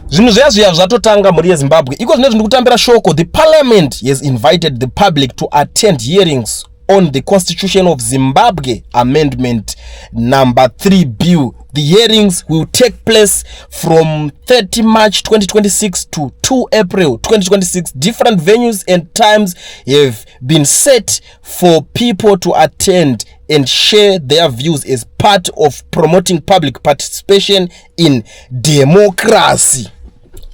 Zvinhu zviya zviya zvatotanga, mhuri yeZimbabwe. Iko zvinezvi ndikutambira shoko: the Parliament has invited the public to attend hearings on the Constitution of Zimbabwe Amendment Number 3 Bill. The hearings will take place from 30 March 2026 to 2 April 2026. Different venues and times have been set for people to attend and share their views as part of promoting public participation in democracy.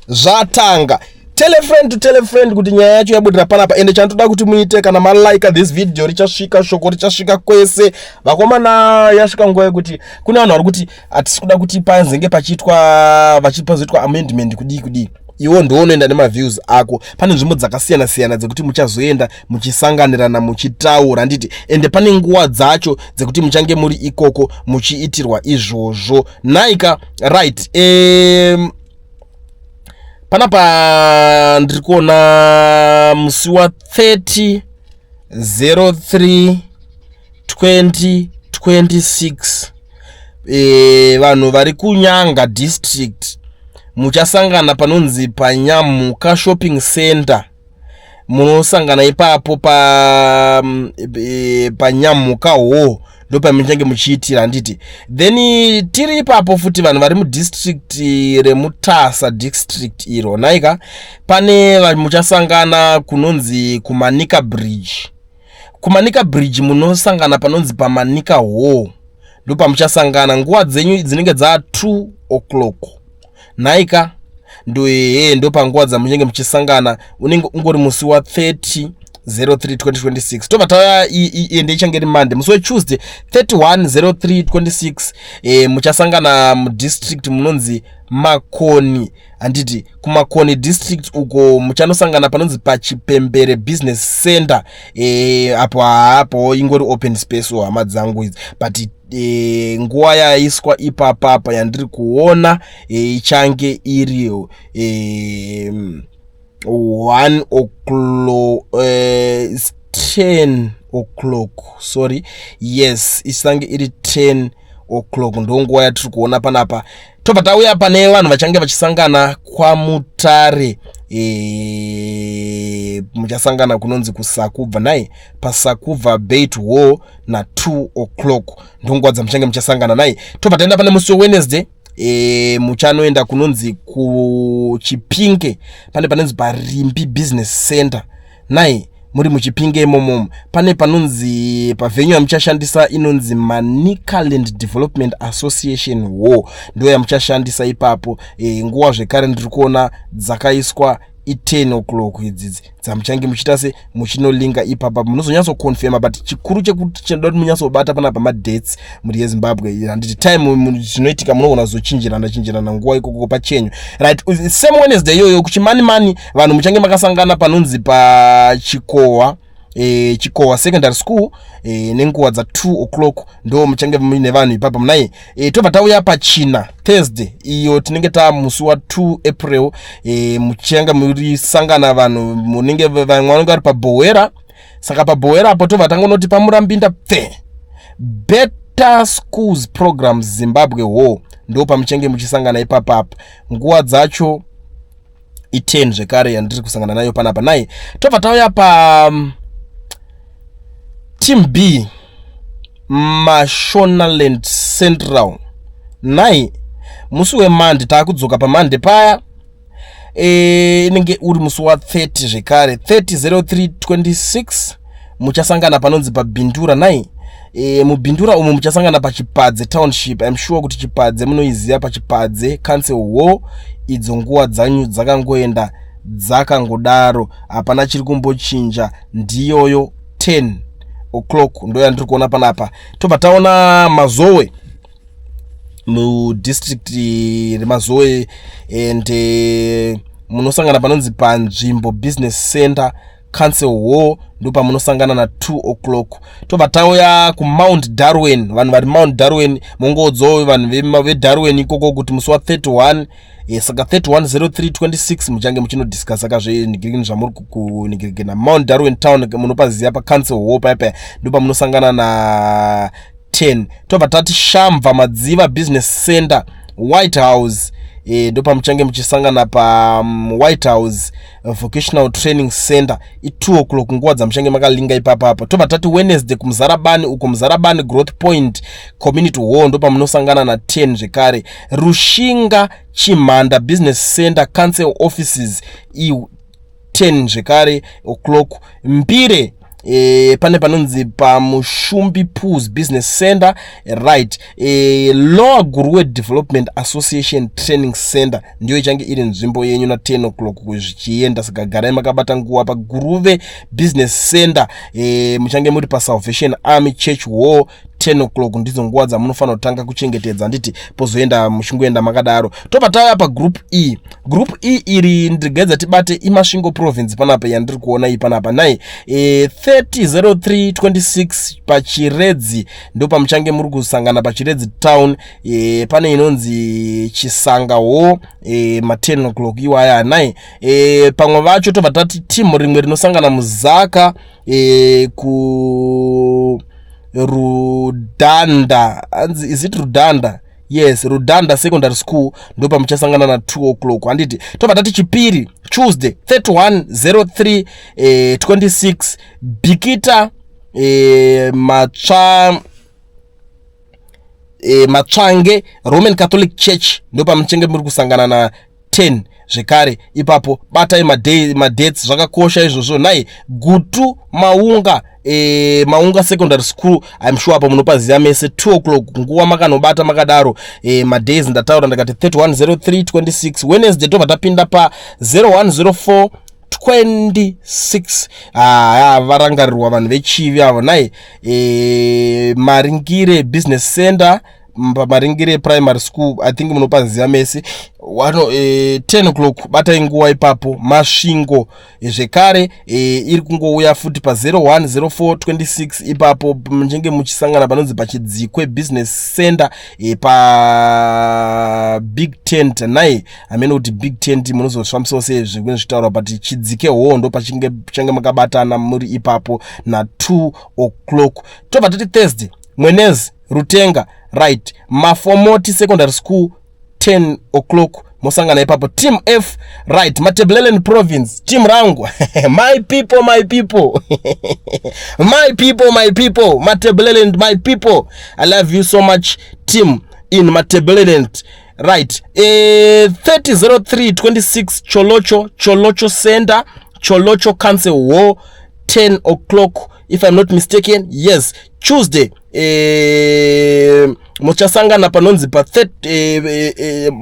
Zvatanga. Tell a friend to tell a friend kuti nyaya yacho yabudira panapa. Ende chandoda kuti muite, kana malike this video, richasvika shoko, richasvika kwese. Vakomana, yasvika nguva yekuti kune vanhu vari kuti hatisi kuda kuti panzenge pachiitwa, vachipazoitwa amendment kudii kudii. Iwo ndo unoenda nemaviews ako. Pane nzvimbo dzakasiyana siyana dzekuti muchazoenda muchisanganirana, muchitaura, handiti? Ende pane nguva dzacho dzekuti muchange muri ikoko muchiitirwa izvozvo naika. Right, panapa ndiri kuona musi wa30 03 2026, vanhu vari kuNyanga District muchasangana panonzi paNyamuka Shopping Center. Munosangana ipapo pa paNyamuka Hall, ndo pamuchange muchiitira, handiti? Then tiri ipapo futi, vanhu vari mudistrict reMutasa District iro naika, pane muchasangana kunonzi kuManica Bridge. KuManica Bridge munosangana panonzi paManica Hall, ndo pamuchasangana. Nguva dzenyu dzinenge dza 2 o'clock nhaika. Ndo ehe, ndo panguva dzamuchange muchisangana. Unenge ungori musi wa30 03 2026. Tobva tauya, ende ichange iri Monday. Musi weTuesday 31 03 26, muchasangana mudistrict munonzi Makoni, handiti? KuMakoni District uko muchanosangana panonzi paChipembere Business Center. Apo haapo ingori open space, hama dzangu idzi, but nguva yaiswa ipapapa yandiri kuona ichange iri 1 o'clock, 10 o'clock, sorry, yes, ichange iri 10 o'clock, ndo nguva yatiri kuona panapa. Tobva tauya pane vanhu vachange vachisangana kwaMutare. Muchasangana kunonzi kuSakubva nai, paSakubva Beit Hall na2 o'clock, ndonguva dzamuchange muchasangana nai. Tobva taenda pane musi weWednesday. Muchanoenda kunonzi kuChipinge, pane panonzi paRimbi Business Center nai. Muri muChipinge imomomo, pane panonzi pavenue yamuchashandisa inonzi Manicaland Development Association Hall, ndo yamuchashandisa ipapo. Nguva zvekare ndiri kuona dzakaiswa i10 o'clock idzidzi dzamuchange muchiita se muchinolinga ipapa. Munozonyatsoconfirma, but chikuru chekuti chinoda kuti munyatsobata panapa madates, mhuri yeZimbabwe, handiti? Time zvinoitika munogona kuzochinjirana chinjirana nguva ikoko pachenyu. Right, same Wednesday iyoyo kuChimanimani, vanhu muchange makasangana panonzi paChikohwa, Chikohwa Secondary School, nenguva dza2 o'clock, ndo muchange muine vanhu ipapa munai. Tobva tauya pachina, Thursday iyo tinenge tamusi wa2 April. Muchange murisangana vanhu munenge vamwe vanenge vari paBhowera. Saka paBhowera apo tobva tangonoti paMurambinda pfe Better Schools Programs Zimbabwe Hall, ndo pamuchange muchisangana ipapapa. Nguva dzacho i10 zvekare yandiri kusangana nayo panapa nai. Tobva tauya pa Team B, Mashonaland Central nai. Musi weMonday, taakudzoka paMonday paya, inenge uri musi wa30 zvekare, 300326, muchasangana panonzi paBindura nai. MuBindura umu muchasangana paChipadze Township. I'm sure kuti Chipadze munoiziva, paChipadze Council Hall. Idzo nguva dzanyu dzakangoenda dzakangodaro, hapana chiri kumbochinja, ndiyoyo 10 o'clock, ndo yandiri kuona panapa. Tobva taona Mazowe, mudistrict reMazowe, and munosangana panonzi paNzvimbo Business Center Council Hall, ndo pamunosangana na2 o'clock. Tobva tauya kuMount Darwin. Vanhu vari Mount Darwin, mongoudzawo vanhu veDarwin ikoko kuti musi wa31, saka 310326, muchange muchinodiscussa kazvenhingirikini zvamuri kunhingirikina. Mount Darwin Town munopaziva, pacouncil hall paya, ndo pamunosangana na10. Tobva tati Shamva Madziva Business Center, White House. Ndopamuchange muchisangana paWhite House Vocational Training Center, i2 o'clock nguva dzamuchange makalinga ipapapa. Tobva tati Wednesday kuMuzarabani uko, Muzarabani Growth Point Community Hall, ndopamunosangana na10 zvekare. Rushinga, Chimhanda Business Center, Council Offices, i10 zvekare o'clock. Mbire, pane panonzi paMushumbi Pools Business Center, right, Lower Guruwe Development Association Training Center ndiyo ichange iri nzvimbo yenyu na10 o'clock zvichienda. Saka garai makabata nguva paGuruve Business Center. Muchange muri paSalvation Army Church Hall, 10 o'clock ndidzo nguva dzamunofanira kutanga kuchengetedza, handiti? Pozoenda muchingoenda makadaro. Tobva tauya pagroup E. Group E iri ndigaidza tibate iMasvingo Province panapa yandiri kuona iyi panapa nai. 300326 paChiredzi ndo pamuchange muri kusangana, paChiredzi Town. Pane inonzi Chisanga Hall, ma10 o'clock iwaya nai. Pamwe vacho tobva tati timu rimwe rinosangana muZaka, ku Rudhanda. Anzi, is it Rudhanda? Yes, Rudhanda Secondary School, ndo pamuchasangana na2 o'clock, handiti? Tobva tati Chipiri, Tuesday, 3103 26, Bikita, Matsvange Roman Catholic Church, ndo pamuchange muri kusangana na10 zvekare ipapo. Batai madates, zvakakosha izvozvo nai. Gutu, Maunga, Maunga Secondary School, I'm sure apo munopaziva mese, 2 o'clock nguva makanobata makadaro. Madays ndataura ndakati 3103 26, Wednesday. Tobva tapinda pa 0104 26. Ah, varangarirwa vanhu veChivi avo nai. Maringire Business Center, paMaringire Primary School, I think munopaziva mese. Wano 10 o'clock, batai nguva ipapo. Masvingo zvekare, iri kungouya futi pa010426 ipapo. Muchinge muchisangana panonzi paChidzikwe Business Center, pa Big Tent nai. Hamene kuti Big Tent munozosvambisawo sei zvimwe zvitaurwa, but Chidzike Hall ndo pachinge makabatana muri ipapo na2 o'clock. Tobva tati Thursday, Mwenezi, Rutenga, right, Mafomoti Secondary School, 10 o'clock mosangana ipapo. Team F, right, Matabeleland Province, team rangu, my people, my people, my people, my people, Matabeleland, my people, I love you so much, team in Matabeleland, right. 300326, Tsholotsho, Tsholotsho Center, Tsholotsho Council Hall, 10 o'clock if I'm not mistaken. Yes, Tuesday, muchasangana panonzi pa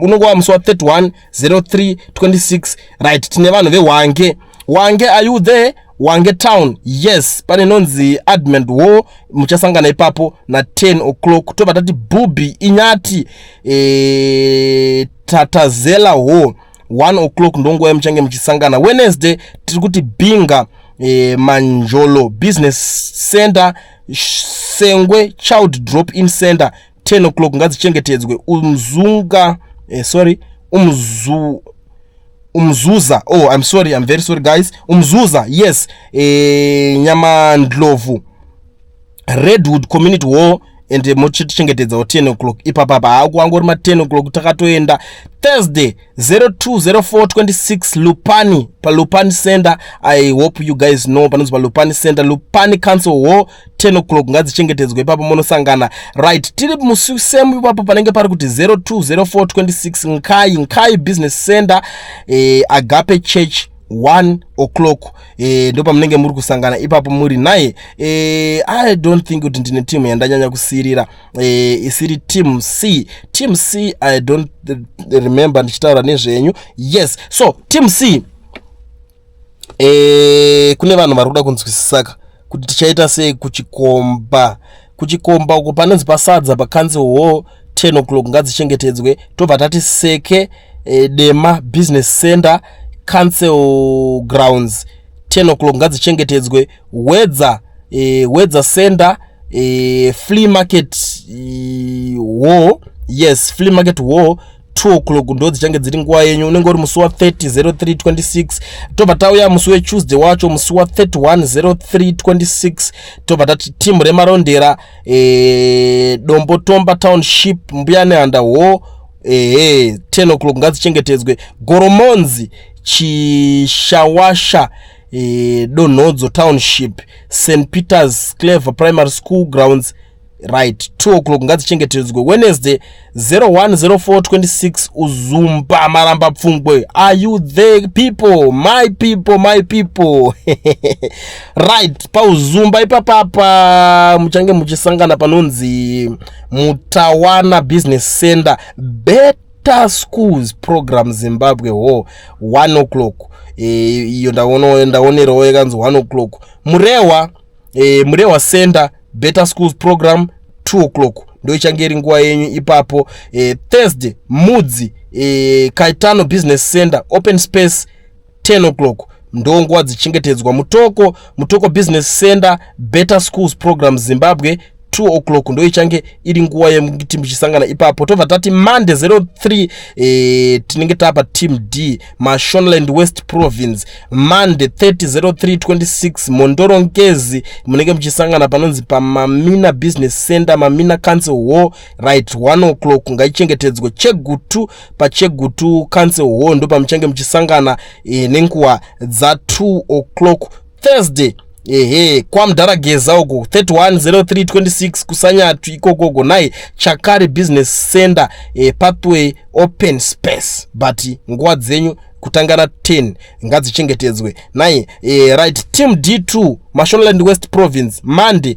unongova musi wa31 03 26, right. Tine vanhu veHwange. Hwange, are you there? Hwange Town, yes, pane inonzi Admond Hall, muchasangana ipapo na10 o'clock. Tobva tati Bubi, Inyati, Tatazela Hall, 1 o'clock ndonguva yamuchange muchisangana. Wednesday tiri kuti Binga, Manjolo Business Center, Sengwe Child Drop In Center, 10 o'clock ngadzichengetedzwe. Umzunga, sorry, Umzuza, oh, I'm sorry, I'm very sorry guys, Umzuza, yes, Nyamandlovu Redwood Community Hall, and muchitichengetedzawo 10 o'clock ipapapa. Hakuangori ma10 o'clock takatoenda. Thursday, 020426, Lupani, paLupani Center. I hope you guys know panonzi paLupani Center, Lupani Council Hall, 10 o'clock ngadzichengetedzwe ipapo munosangana. Right, tiri musemu ipapo panenge pari kuti 020426, Nkai, Nkai Business Center, Agape Church, 1 o'clock, ndo pamunenge muri kusangana ipapo muri naye. I don't think kuti ndine timu yandanyanya kusirira, isiri Team C. Team C, I don't remember ndichitaura nezvenyu. Yes, so Team C, kune vanhu vari kuda kunzwisisaka kuti tichaita sei kuChikomba. KuChikomba uko panonzi paSadza, paCouncil Hall, 10 o'clock ngadzichengetedzwe. Tobva tati Seke, Dema Business Center, Council Grounds, 10 o'clock ngadzichengetedzwe. Wedza, Wedza Center, Flea Market Hall, yes, Flea Market Hall, 2 o'clock ndo dzichange dziri nguva yenyu. Unenge uri musi wa30 03 26. Tobva tauya musi weTuesday wacho, musi wa31 03 26. Tobva tati timu reMarondera, Dombotomba Township, Mbuya Nehanda Hall. Ehe, 10 o'clock ngadzichengetedzwe. Goromonzi, Chishawasha, Donhodzo Township, St Peters Clever Primary School grounds, right, 2 o'clock ngadzichengetedzwe. Wednesday, 010426, Uzumba Maramba Pfungwe. Are you there, people? My people, my people. Right, paUzumba ipapapa muchange muchisangana panonzi Mutawana Business Center, Better Schools Program Zimbabwe Hall, 1 o'clock. Iyo ndaonerawo yakanzi 1 o'clock. Murehwa, Murehwa Center, Better Schools Program, 2 o'clock, ndo ichange iri nguva yenyu ipapo. Thursday, Mudzi, Kaitano Business Center, open space, 10 o'clock, ndo nguva dzichengetedzwa. Mutoko, Mutoko Business Center, Better Schools Program Zimbabwe, 2 o'clock, ndo ichange iri nguva yekuti muchisangana ipapo. Tobva tati Monday 03, tinenge tapa Team D, Mashonaland West Province. Monday 300326, Mondorongezi, munenge muchisangana panonzi paMamina Business Center, Mamina Council Hall, right, 1 o'clock ngaichengetedzwe. Chegutu, paChegutu Council Hall, ndo pamuchange muchisangana nenguva dza2 o'clock. Thursday, ehe, kwaMudharageza uko, 310326, kuSanyatu ikokoko nai, Chakari Business Center, Pathway open space, but nguva dzenyu kutangana 10 ngadzichengetedzwe nai. Right, Team D2, Mashonaland West Province, Monday,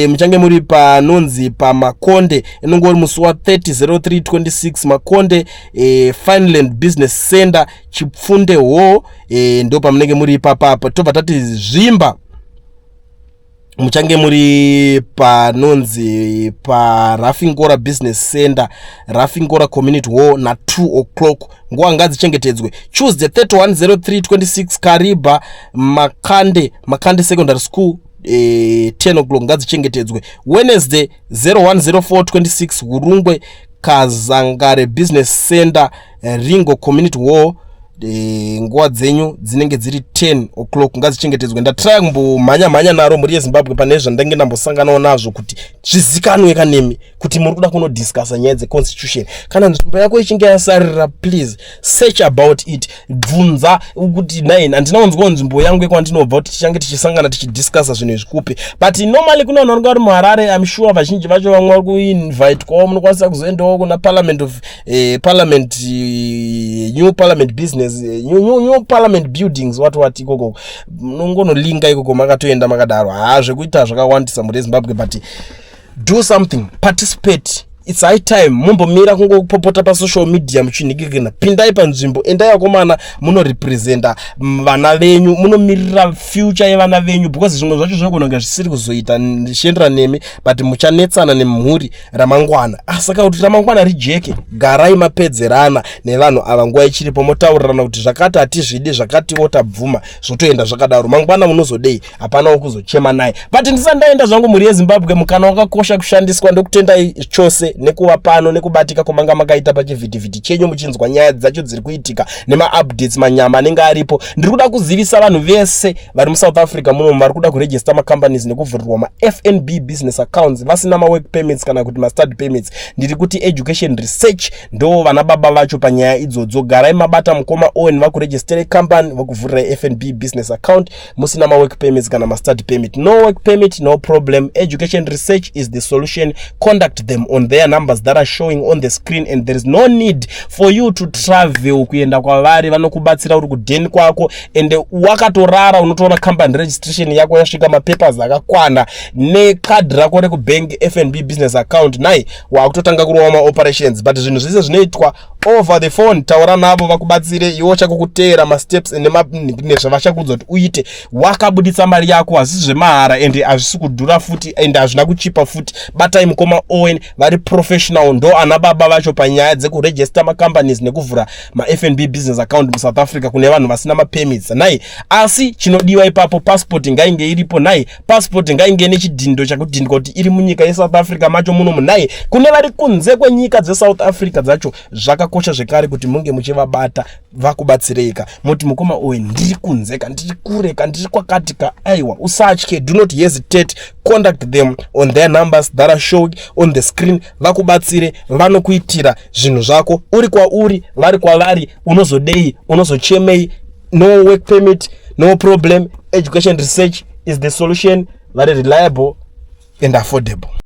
muchange muri panonzi paMakonde, inonge uri musi wa300326, Makonde, Finland Business Center, Chipfunde Hall, ndo pamunenge muri ipapapa. Tobva tati Zvimba, muchange muri panonzi paRafingora Business Center, Rafingora Community Hall, na2 o'clock, nguva ngadzichengetedzwe. Tuesday 310326, Kariba, Makande, Makande Secondary School, 10 o'clock ngadzichengetedzwe. Wednesday 010426, Hurungwe, Kazangare Business Center, Ringo Community Hall, nguva dzenyu dzinenge dziri 10 o'clock, ngadzichengetedzwe. Ndatraya kumbomhanya mhanya naro, mhuri yeZimbabwe, pane zvandenge ndambosanganawo nazvo kuti zvizikanwe kanemi kuti muri kuda kunodiscussa nyaya dzeconstitution. Kana nzvimbo yako ichinge yasarira, please search about it, bvunza kuti nai handina kunzwawo nzvimbo yangu yekwandinobva kuti tichange tichisangana tichidiscussa zvinhu izvi kupi. But normally kune vanhu vanenge vari muHarare, I'm sure vazhinji vacho vamwe vari kuinvitwawo, munokwanisa kuzoendawo kuna parliament of parliament, new parliament business, new parliament buildings, what ikoko, munongonolinga ikoko makatoenda makadaro. Haa, zvekuita zvakawandisa, mhuri yeZimbabwe, but do something, participate. It's high time mumbomira kungopopota pasocial media muchinhikikina. Pindai panzvimbo, endai vakomana, munorepresenta vana venyu, munomirira future yevana venyu, because zvimwe zvacho zvinogona kunge zvisiri kuzoita zvichienderana nemi, but muchanetsana nemhuri ramangwana. Saka kuti ramangwana rijeke, garai mapedzerana nevanhu ava nguva ichiripo, motaurirana kuti zvakati hatizvidi, zvakatiwo tabvuma, zvotoenda zvakadaro. Mangwana munozodei? Hapanawo kuzochema naye. But ndisati ndaenda zvangu, mhuri yeZimbabwe, mukana wakakosha kushandiswa. Ndokutendai chose nekuva pano nekubatika kwamanga makaita pachivhitivhiti chenyu muchinzwa nyaya dzacho dziri kuitika nemaupdates manyama anenge aripo. Ndiri kuda kuzivisa vanhu vese vari muSouth Africa muno vari kuda kuregister macompanies nekuvhurirwa maFNB business accounts vasina mawork permits kana kuti mastudy permits. Ndiri kuti Education Research ndo vana baba vacho panyaya idzodzo. Garai mabata mukoma Owen vakuregistere company, vakuvhurirai FNB business account musina mawork permits kana mastudy permit. No work permit, no problem. Education Research is the solution. Contact them on their numbers that are showing on the screen, and there is no need for you to travel kuenda kwavari. Vanokubatsira uri kudheni kwako, ende wakatorara unotoona company registration yako yasvika, mapapers akakwana nekadhi rako rekubank, FNB business account, nai wakutotanga kurova maoperations. But zvinhu zvese zvinoitwa over the phone. Taura navo vakubatsire. Iwo chako kuteera masteps nezvavachakuudza kuti uite. Wakabuditsa mari yako, hazvisi zvemahara, ende hazvisi kudhura futi, ende hazvina kuchipa futi. Batai mukoma Owen, vari professional, ndo ana baba vacho panyaya dzekuregister macompanies nekuvhura maFNB business account muSouth Africa kune vanhu vasina mapermits nai. Asi chinodiwa ipapo, passport ngainge iripo nai, passport ngainge nechidhindo chakudhindwa kuti iri munyika yeSouth Africa macho muno munai. Kune vari kunze kwenyika dzeSouth Africa dzacho, zvakakosha zvekare kuti munge muchivabata vakubatsireika. Muti, "Mukoma Owen, ndiri kunze ka, ndiri kure ka, ndiri kwakati ka." Aiwa, usatye, do not hesitate, contact them on their numbers that are showing on the screen. Vakubatsire, vanokuitira zvinhu zvako uri kwauri, vari kwavari. Unozodei? Unozochemei? No work permit, no problem. Education Research is the solution. Very reliable and affordable.